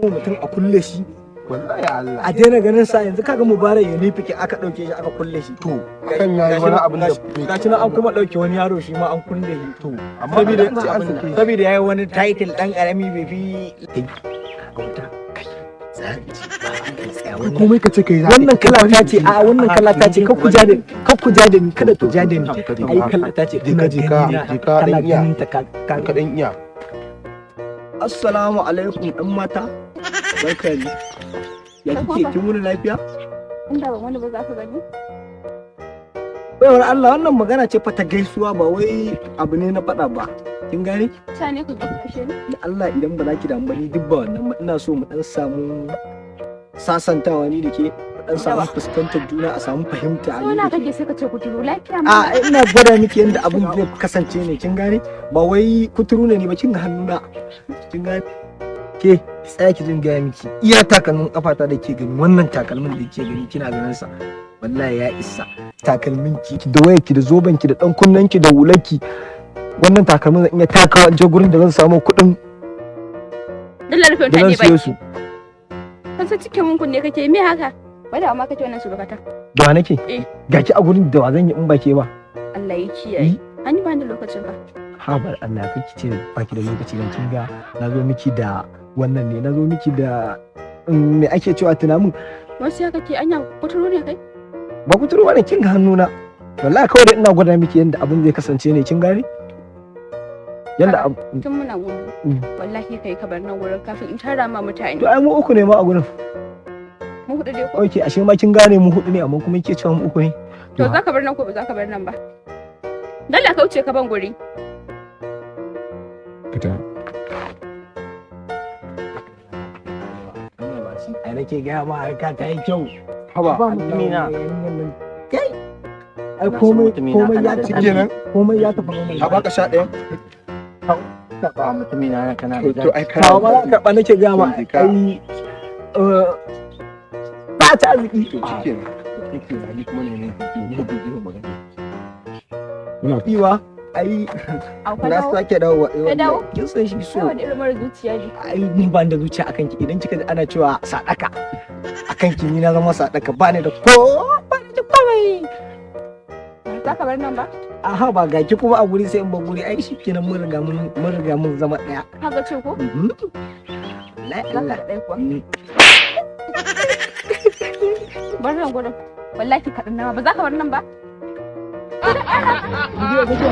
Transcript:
Mutum a kulle shi. Wallahi Allah. A daina ganin sa. Yanzu kaga Mubarak Yunifiki, aka dauke shi, aka kulle shi. To, akan yayi wani abin da bai Gashi nan an kuma dauke wani yaro, shi ma an kulle shi. To, amma saboda an ce an sake shi. Saboda yayi wani title dan karami, bai fi kai kaga wata kai tsaya. Kai komai ka ce kai za. Wannan kala ta ce, a wannan kala ta ce, kar ku ja da, kar ku ja da ni, kada ku ja da ni. Ai kala ta ce. Je ka, je ka, je ka, kana dan iya. ganin ta ka Ka dan iya. Assalamu alaikum, ɗan mata, barka ne, ya kike? Kin wuni lafiya? Inda ban wani ba za ka gani. Baiwar Allah, wannan magana ce fa ta gaisuwa, ba wai abu ne na faɗa ba, kin gane? Ta ne ku kashe ni. Da Allah, idan ba za ki damu ba, ni duk ba wannan ba, ina so mu dan samu sasantawa ni da ke, mu dan samu fuskantar juna, a samu fahimta a ni Suna da ke. kake sai ka ce kuturu, lafiya A ma. Ina gwada miki yadda abin zai kasance ne, kin gane? Ba wai kuturu ne ni ba, kin ga hannuna, kin gane? Ke tsaya ki jin gaya miki, iya takalmin kafata da ke gani, wannan takalmin da ke gani, kina ganin sa, wallahi ya isa takalmin ki da wayar ki da zoben ki da dan kunnen ki da hular ki. Wannan takalmin zan iya takawa in je gurin da zan samu kuɗin Dalla rufe da zan mutane siyo bai. su. Kan san cikin mun kunne kake me haka? Wai da ma kake wannan surukata. Da wa nake? Eh. Ga ki a gurin, da wa zan yi in ba ke ba? Allah ya kiyaye. An yi bani da lokacin ba. Habar Allah, kake ce baki da lokaci, dan kin ga na zo miki da wannan ne, na zo miki da me ake cewa, tunamin. Wasu ya kake, anya kuturu ne kai? Ba kuturu bane, kin ga hannuna. Wallahi kawai dai ina gwada miki yadda abin zai kasance ne, kin gane yadda Tun muna gudu. Wallahi kai ka bar nan wurin kafin in tara ma mutane. To ai mu uku ne ma a gurin. Mu hudu dai ko? Okay, ashe ma kin gane mu hudu ne, amma kuma kike cewa mu uku ne. To, za ka bar nan ko ba za ka bar nan ba? Dalla ka wuce ka ban guri. Fita. Ai nake gaya ma, harka ta yi kyau. Haba. Ba mutumina kai, ai komai komai ya tafi. Shikenan. Komai ya tafi normal. A baka 11. Ba mutumina, kana To da to ai kana. Kawo ma za ka karɓa, nake gaya ma. Je ka. Ai ba ta arziki. To shikenan. Shikenan, ni kuma ne ne ne ne magana. Iwa ai Au, ka na dawo. sake dawowa eh. Ka dawo? Wallahi kin san shi so. Kai wani irin mara zuciya ne. Ai ni ban da zuciya akan ki. Idan kika ji ana cewa sadaka akan ki, ni na zama sadaka, ba ni da ko, ba ni da komai. Ba za ka bar nan ba? Aha, ba ga ki kuma a guri sai in ba guri, ai shikenan, mun riga mun zama daya. Ka ga ce ko? Mhm. La Za ka Allah. ga ɗaya kuwa. Bar nan gurin. Wallahi kaɗan nama ba za ka bar nan ba. Bidiyo kake?